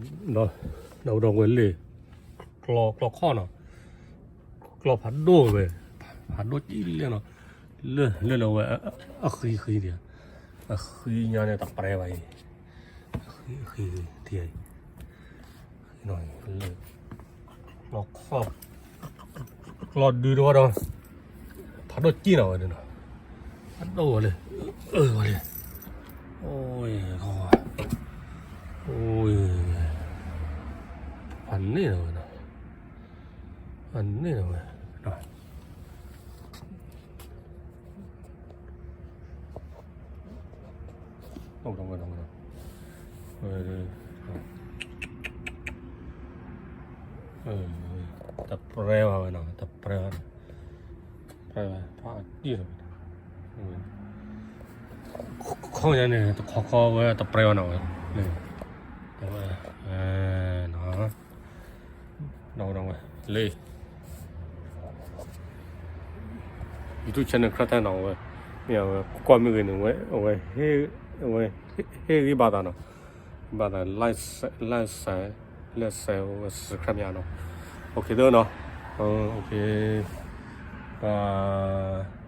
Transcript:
ဒီး ဒီးဝဲလၢ ကျီ ကျီခီၣ်နီၤ, ကျီဖးဒိၣ်ဝဲ, ဖးဒိၣ်ကံၣ်လဲၣ်နီၤ, လၢ လၢလၢဝဲ အဃံဃံဒံး, အဃံညါန့ၣ်တပြဲဘၣ်အံၤ, အဃံ အဃံ ထံအံၤ လၢ ကျီခီၣ် ကျီဒုတဝီဒီး ဖးဒိၣ်ကံၣ်နီၤဝဲဒၣ်နီၤ, ဖးဒိၣ်ဝဲလၢ အၢဝဲလၢ အိ ဖးန့ၣ်နီၤဝဲနီၤ, ဖးန့ၣ်နီၤဝဲ တပြဲဘၣ်ဝဲနီၤ, တပြဲဘၣ်, တပြဲဘၣ်, ခီၣ်ညါန့ၣ် တခီခီဝဲတပြဲဘၣ်နီၤဝဲ, လၢ YouTube channel ခရၢၣ်တၢ်နီၤဝဲ, မ့ၢ်အဝဲကွၢ်မ့ၢ်ဂ့ၤန့ၣ် အဝဲ အဝဲ ဟ့ၣ်ဂံၢ်ဘါသးနီၤ, ဘါသး like share ဝဲ subscribe မ့ၢ်နီၤ, အိၣ်ခ့သၢနီၤ, အိၣ်ခ့ bye.